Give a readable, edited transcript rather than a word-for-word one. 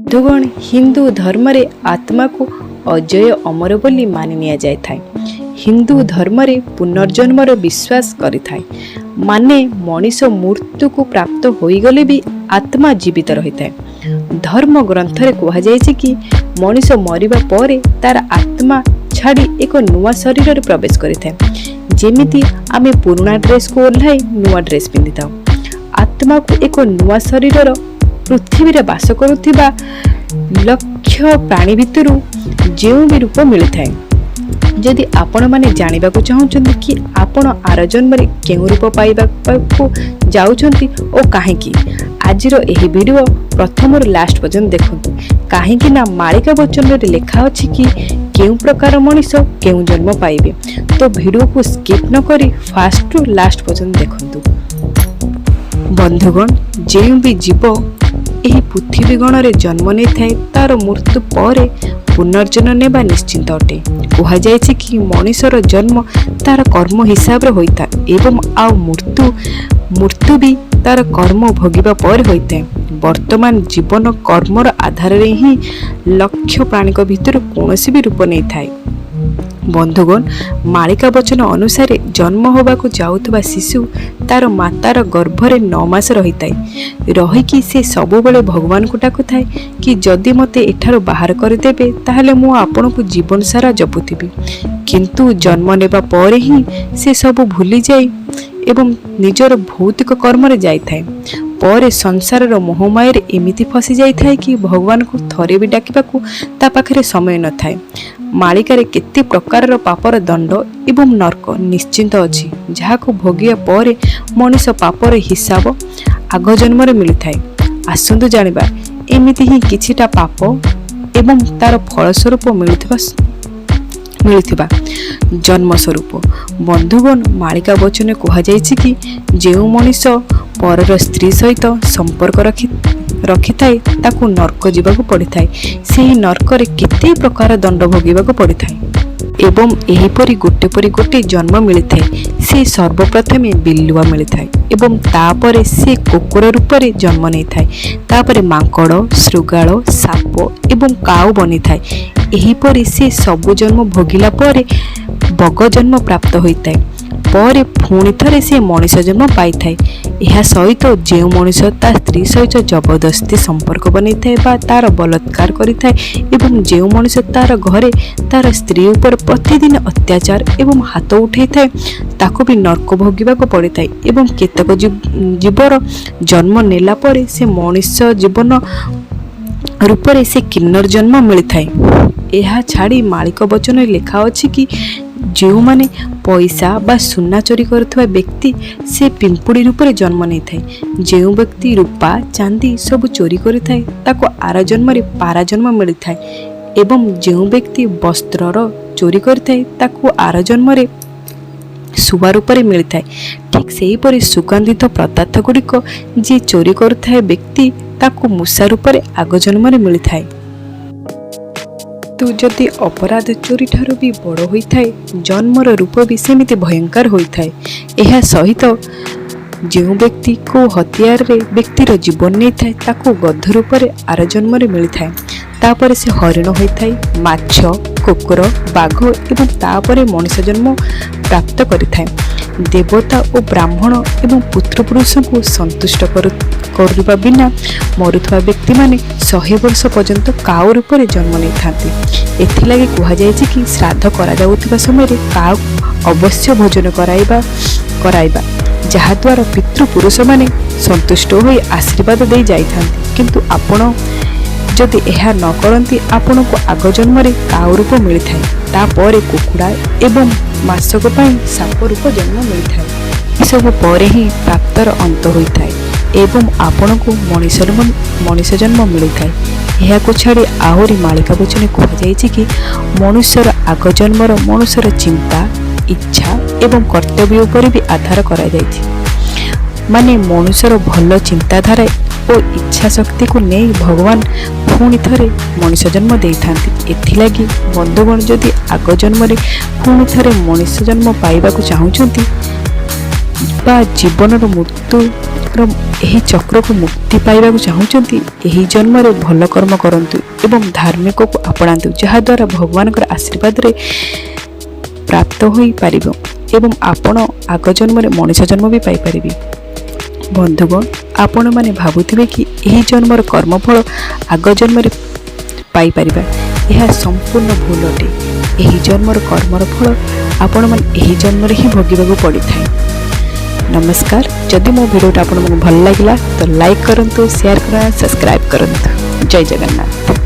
ବନ୍ଧୁଗଣ, ହିନ୍ଦୁ ଧର୍ମରେ ଆତ୍ମାକୁ ଅଜେୟ ଅମର ବୋଲି ମାନି ନିଆଯାଇଥାଏ। ହିନ୍ଦୁ ଧର୍ମରେ ପୁନର୍ଜନ୍ମର ବିଶ୍ୱାସ କରିଥାଏ। ମାନେ ମଣିଷ ମୃତ୍ୟୁକୁ ପ୍ରାପ୍ତ ହୋଇଗଲେ ବି ଆତ୍ମା ଜୀବିତ ରହିଥାଏ। ଧର୍ମ ଗ୍ରନ୍ଥରେ କୁହାଯାଇଛି କି ମଣିଷ ମରିବା ପରେ ତାର ଆତ୍ମା ଛାଡ଼ି ଏକ ନୂଆ ଶରୀରରେ ପ୍ରବେଶ କରିଥାଏ। ଯେମିତି ଆମେ ପୁରୁଣା ଡ୍ରେସକୁ ଓହ୍ଲାଇ ନୂଆ ଡ୍ରେସ୍ ପିନ୍ଧିଥାଉ, ଆତ୍ମାକୁ ଏକ ନୂଆ ଶରୀରର ପୃଥିବୀରେ ବାସ କରୁଥିବା ଲକ୍ଷ ପ୍ରାଣୀ ଭିତରୁ ଯେଉଁ ବି ରୂପ ମିଳିଥାଏ। ଯଦି ଆପଣମାନେ ଜାଣିବାକୁ ଚାହୁଁଛନ୍ତି କି ଆପଣ ଆର ଜନ୍ମରେ କେଉଁ ରୂପ ପାଇବାକୁ ଯାଉଛନ୍ତି ଓ କାହିଁକି, ଆଜିର ଏହି ଭିଡ଼ିଓ ପ୍ରଥମରୁ ଲାଷ୍ଟ ପର୍ଯ୍ୟନ୍ତ ଦେଖନ୍ତୁ। କାହିଁକି ନା ମାଳିକା ବଚନରେ ଲେଖା ଅଛି କି କେଉଁ ପ୍ରକାର ମଣିଷ କେଉଁ ଜନ୍ମ ପାଇବେ। ତ ଭିଡ଼ିଓକୁ ସ୍କିପ୍ ନ କରି ଫାଷ୍ଟରୁ ଲାଷ୍ଟ ପର୍ଯ୍ୟନ୍ତ ଦେଖନ୍ତୁ। ବନ୍ଧୁଗଣ, ଯେଉଁ ବି ଜୀବ ଏହି ପୃଥିବୀ ଗଣରେ ଜନ୍ମ ନେଇଥାଏ, ତାର ମୃତ୍ୟୁ ପରେ ପୁନର୍ଜନ୍ମ ନେବା ନିଶ୍ଚିନ୍ତ ଅଟେ। କୁହାଯାଇଛି କି ମଣିଷର ଜନ୍ମ ତାର କର୍ମ ହିସାବରେ ହୋଇଥାଏ ଏବଂ ଆଉ ମୃତ୍ୟୁ ବି ତାର କର୍ମ ଭୋଗିବା ପରେ ହୋଇଥାଏ। ବର୍ତ୍ତମାନ ଜୀବନ କର୍ମର ଆଧାରରେ ହିଁ ଲକ୍ଷ ପ୍ରାଣୀଙ୍କ ଭିତରୁ କୌଣସି ବି ରୂପ ନେଇଥାଏ। ବନ୍ଧୁଗଣ, ମାଳିକା ବଚନ ଅନୁସାରେ ଜନ୍ମ ହେବାକୁ ଯାଉଥିବା ଶିଶୁ ତାର ମାତାର ଗର୍ଭରେ 9 ମାସ ରହିଥାଏ। ରହିକି ସେ ସବୁବେଳେ ଭଗବାନଙ୍କୁ ଡାକୁଥାଏ କି ଯଦି ମୋତେ ଏଠାରୁ ବାହାର କରିଦେବେ, ତାହେଲେ ମୁଁ ଆପଣଙ୍କୁ ଜୀବନ ସାରା ଜପୁଥିବି। କିନ୍ତୁ ଜନ୍ମ ନେବା ପରେ ହିଁ ସେ ସବୁ ଭୁଲିଯାଇ ଏବଂ ନିଜର ଭୌତିକ କର୍ମରେ ଯାଇଥାଏ। ପରେ ସଂସାରର ମୋହମାୟାରେ ଏମିତି ଫସି ଯାଇଥାଏ କି ଭଗବାନଙ୍କୁ ଥରେ ବି ଡାକିବାକୁ ତା ପାଖରେ ସମୟ ନଥାଏ। ମାଳିକାରେ କେତେ ପ୍ରକାରର ପାପର ଦଣ୍ଡ ଏବଂ ନର୍କ ନିଶ୍ଚିନ୍ତ ଅଛି, ଯାହାକୁ ଭୋଗିବା ପରେ ମଣିଷ ପାପର ହିସାବ ଆଗ ଜନ୍ମରେ ମିଳିଥାଏ। ଆସନ୍ତୁ ଜାଣିବା ଏମିତି ହିଁ କିଛିଟା ପାପ ଏବଂ ତାର ଫଳସ୍ୱରୂପ ମିଳୁଥିବା ଜନ୍ମ ସ୍ୱରୂପ। ବନ୍ଧୁଗଣ, ମାଳିକା ବଚନରେ କୁହାଯାଇଛି କି ଯେଉଁ ମଣିଷ ପରର ସ୍ତ୍ରୀ ସହିତ ସମ୍ପର୍କ ରଖିଥାଏ, ତାକୁ ନର୍କ ଯିବାକୁ ପଡ଼ିଥାଏ। ସେହି ନର୍କରେ କେତେ ପ୍ରକାର ଦଣ୍ଡ ଭୋଗିବାକୁ ପଡ଼ିଥାଏ ଏବଂ ଏହିପରି ଗୋଟେ ପରେ ଗୋଟେ ଜନ୍ମ ମିଳିଥାଏ। ସେ ସର୍ବପ୍ରଥମେ ବିଲୁଆ ମିଳିଥାଏ ଏବଂ ତାପରେ ସେ କୁକୁର ରୂପରେ ଜନ୍ମ ନେଇଥାଏ। ତାପରେ ମାଙ୍କଡ଼, ଶୃଗାଳ, ସାପ ଏବଂ କାଉ ବନିଥାଏ। ଏହିପରି ସେ ସବୁ ଜନ୍ମ ଭୋଗିଲା ପରେ ବଗ ଜନ୍ମ ପ୍ରାପ୍ତ ହୋଇଥାଏ। ପରେ ପୁଣି ଥରେ ସେ ମଣିଷ ଜନ୍ମ ପାଇଥାଏ। ଏହା ସହିତ ଯେଉଁ ମଣିଷ ତା ସ୍ତ୍ରୀ ସହିତ ଜବରଦସ୍ତି ସମ୍ପର୍କ ବନେଇଥାଏ ବା ତାର ବଳାତ୍କାର କରିଥାଏ ଏବଂ ଯେଉଁ ମଣିଷ ତାର ଘରେ ତାର ସ୍ତ୍ରୀ ଉପରେ ପ୍ରତିଦିନ ଅତ୍ୟାଚାର ଏବଂ ହାତ ଉଠାଇଥାଏ, ତାକୁ ବି ନର୍କ ଭୋଗିବାକୁ ପଡ଼ିଥାଏ। ଏବଂ କେତେକ ଜୀବର ଜନ୍ମ ନେଲା ପରେ ସେ ମଣିଷ ଜୀବନ ରୂପରେ ସେ କିନ୍ନର ଜନ୍ମ ମିଳିଥାଏ। ଏହା ଛାଡ଼ି ମାଳିକା ବଚନରେ ଲେଖା ଅଛି କି ଯେଉଁମାନେ ପଇସା ବା ସୁନା ଚୋରି କରୁଥିବା ବ୍ୟକ୍ତି, ସେ ପିମ୍ପୁଡ଼ି ରୂପରେ ଜନ୍ମ ନେଇଥାଏ। ଯେଉଁ ବ୍ୟକ୍ତି ରୂପା, ଚାନ୍ଦି ସବୁ ଚୋରି କରିଥାଏ, ତାକୁ ଆର ଜନ୍ମରେ ପାରା ଜନ୍ମ ମିଳିଥାଏ ଏବଂ ଯେଉଁ ବ୍ୟକ୍ତି ବସ୍ତ୍ରର ଚୋରି କରିଥାଏ, ତାକୁ ଆର ଜନ୍ମରେ ଶୁଆ ରୂପରେ ମିଳିଥାଏ। ଠିକ୍ ସେହିପରି ସୁଗନ୍ଧିତ ପଦାର୍ଥ ଗୁଡ଼ିକ ଯିଏ ଚୋରି କରୁଥାଏ ବ୍ୟକ୍ତି, ତାକୁ ମୂଷା ରୂପରେ ଆଗ ଜନ୍ମରେ ମିଳିଥାଏ। କିନ୍ତୁ ଯଦି ଅପରାଧ ଚୋରିଠାରୁ ବି ବଡ଼ ହୋଇଥାଏ, ଜନ୍ମର ରୂପ ବି ସେମିତି ଭୟଙ୍କର ହୋଇଥାଏ। ଏହା ସହିତ ଯେଉଁ ବ୍ୟକ୍ତି କେଉଁ ହତିଆରରେ ବ୍ୟକ୍ତିର ଜୀବନ ନେଇଥାଏ, ତାକୁ ଗଧ ରୂପରେ ଆର ଜନ୍ମରେ ମିଳିଥାଏ। ତାପରେ ସେ ହରିଣ ହୋଇଥାଏ, ମାଛ, କୁକୁର, ବାଘ ଏବଂ ତାପରେ ମଣିଷ ଜନ୍ମ ପ୍ରାପ୍ତ କରିଥାଏ। ଦେବତା ଓ ବ୍ରାହ୍ମଣ ଏବଂ ପିତୃପୁରୁଷଙ୍କୁ ସନ୍ତୁଷ୍ଟ କରିବା ବିନା ମରୁଥିବା ବ୍ୟକ୍ତିମାନେ 100 ବର୍ଷ ପର୍ଯ୍ୟନ୍ତ କାଉ ରୂପରେ ଜନ୍ମ ନେଇଥାନ୍ତି। ଏଥିଲାଗି କୁହାଯାଇଛି କି ଶ୍ରାଦ୍ଧ କରାଯାଉଥିବା ସମୟରେ କାଉକୁ ଅବଶ୍ୟ ଭୋଜନ କରାଇବା, ଯାହାଦ୍ୱାରା ପିତୃପୁରୁଷମାନେ ସନ୍ତୁଷ୍ଟ ହୋଇ ଆଶୀର୍ବାଦ ଦେଇ ଯାଇଥାନ୍ତି। କିନ୍ତୁ ଆପଣ ଯଦି ଏହା ନ କରନ୍ତି, ଆପଣଙ୍କୁ ଆଗ ଜନ୍ମରେ କାଉ ରୂପ ମିଳିଥାଏ, ତାପରେ କୁକୁଡ଼ା ଏବଂ ମାସକ ପାଇଁ ସାପ ରୂପ ଜନ୍ମ ମିଳିଥାଏ। ଏସବୁ ପରେ ହିଁ ପ୍ରାପ୍ତର ଅନ୍ତ ହୋଇଥାଏ ଏବଂ ଆପଣଙ୍କୁ ମଣିଷ ଜନ୍ମ ମିଳିଥାଏ। ଏହାକୁ ଛାଡ଼ି ଆହୁରି ମାଳିକା ବଚନରେ କୁହାଯାଇଛି କି ମନୁଷ୍ୟର ଆଗ ଜନ୍ମର ମନୁଷ୍ୟର ଚିନ୍ତା, ଇଚ୍ଛା ଏବଂ କର୍ତ୍ତବ୍ୟ ଉପରେ ବି ଆଧାର କରାଯାଇଛି। ମାନେ ମନୁଷ୍ୟର ଭଲ ଚିନ୍ତାଧାରା ଓ ଇଚ୍ଛା ଶକ୍ତିକୁ ନେଇ ଭଗବାନ ପୁଣି ଥରେ ମଣିଷ ଜନ୍ମ ଦେଇଥାନ୍ତି। ଏଥିଲାଗି ବନ୍ଧୁଗଣ, ଯଦି ଆଗ ଜନ୍ମରେ ପୁଣି ଥରେ ମଣିଷ ଜନ୍ମ ପାଇବାକୁ ଚାହୁଁଛନ୍ତି ବା ଜୀବନର ମୃତ୍ୟୁର ଏହି ଚକ୍ରକୁ ମୁକ୍ତି ପାଇବାକୁ ଚାହୁଁଛନ୍ତି, ଏହି ଜନ୍ମରେ ଭଲ କର୍ମ କରନ୍ତୁ ଏବଂ ଧାର୍ମିକକୁ ଆପଣାନ୍ତୁ, ଯାହାଦ୍ୱାରା ଭଗବାନଙ୍କର ଆଶୀର୍ବାଦରେ ପ୍ରାପ୍ତ ହୋଇପାରିବ ଏବଂ ଆପଣ ଆଗ ଜନ୍ମରେ ମଣିଷ ଜନ୍ମ ବି ପାଇପାରିବେ। ବନ୍ଧୁଗଣ, ଆପଣମାନେ ଭାବୁଥିବେ କି ଏହି ଜନ୍ମର କର୍ମଫଳ ଆଗ ଜନ୍ମରେ ପାଇପାରିବା। ଏହା ସମ୍ପୂର୍ଣ୍ଣ ଭୁଲ ଅଟେ। ଏହି ଜନ୍ମର କର୍ମର ଫଳ ଆପଣମାନେ ଏହି ଜନ୍ମରେ ହିଁ ଭୋଗିବାକୁ ପଡ଼ିଥାଏ। ନମସ୍କାର। ଯଦି ମୋ ଭିଡ଼ିଓଟା ଆପଣମାନଙ୍କୁ ଭଲ ଲାଗିଲା ତ ଲାଇକ୍ କରନ୍ତୁ, ସେୟାର କରନ୍ତୁ, ସବସ୍କ୍ରାଇବ୍ କରନ୍ତୁ। ଜୟ ଜଗନ୍ନାଥ।